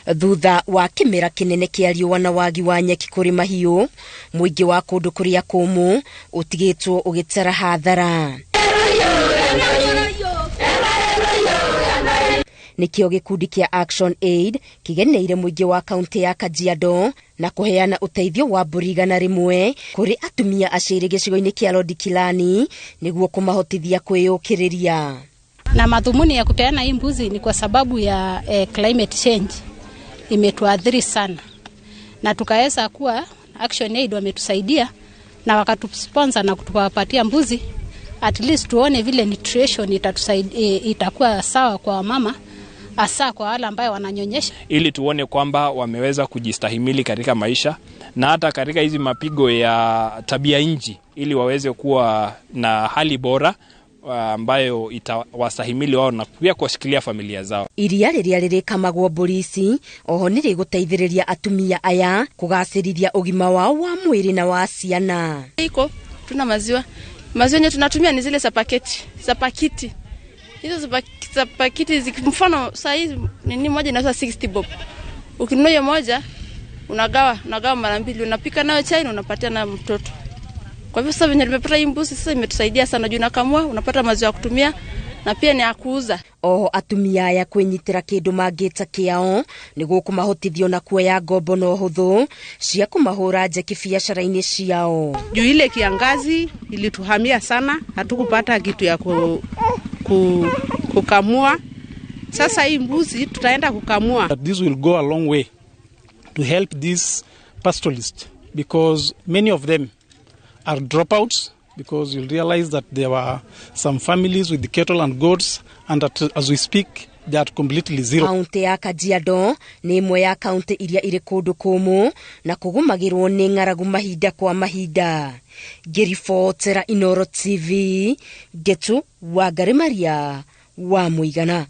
Thutha wa kĩmera kĩnene kĩa riũa na wagi wa nyeki kũrĩ mahiũ, mũingĩ wa kũndũ kũrĩa kũmũ ũtigĩtwo ũgĩtara hathara. Nĩkĩo gĩkundi kĩa Action Aid kĩgeneire mũingĩ wa kaunti ya Kajiado na kũheana ũteithio wa mbũri 100 kũrĩ atumia acĩrĩ gĩcigo-inĩ kĩa Lodikilani nĩguo kũmahotithia kwĩyũkĩrĩria. Na madhumuni ya kupeana hii mbuzi ni kwa sababu ya climate change imetuathiri sana, na tukaweza kuwa Action Aid wametusaidia na wakatusponsor na kutupatia mbuzi, at least tuone vile nutrition itatusaidia, itakuwa sawa kwa mama, hasa kwa wale ambao wananyonyesha, ili tuone kwamba wameweza kujistahimili katika maisha na hata katika hizi mapigo ya tabia nchi, ili waweze kuwa na hali bora ambayo itawastahimili wao na pia kuwashikilia familia zao. Iria rĩrĩa rĩrĩkamagwo mbũri ici oho nĩ rĩgũteithĩrĩria atumia aya kũgacĩrithia ũgima wao wa mwĩrĩ na wa ciana. Iko tuna maziwa, maziwa yenye tunatumia ni zile za paketi, za pakiti. Hizo za pakiti, mfano saa hizi nini moja inauza 60 bob. Ukinunua hiyo moja unagawa mara mbili, unapika nayo chai na unapatia na mtoto. Kwa hivyo sasa venye tumepata hii mbuzi sasa imetusaidia sana juu unakamua, unapata maziwa ya kutumia na pia ni ya kuuza. Oho atumia aya kwĩnyitĩra kĩndũ mangĩta kĩao nĩguo kũmahotithio na kuoya ngombo na ũhũthũ cia kũmahũra njeki biacara-inĩ ciao. Juu ile kiangazi ilituhamia sana, hatukupata kitu ya kukamua. Sasa hii mbuzi tutaenda kukamua. This will go a long way to help these pastoralists because many of them are dropouts, because you'll realize that there were some families with the cattle and goats, and that as we speak they are completely zero. Kaunti ya Kajiado nĩ ĩmwe ya kaunti iria irĩ kũndũ kũmũ na kũgũmagĩrwo nĩ ng'aragu mahinda kwa mahinda. Ngĩribotera Inooro TV, Ngetu Wangari Maria wa Mũigana.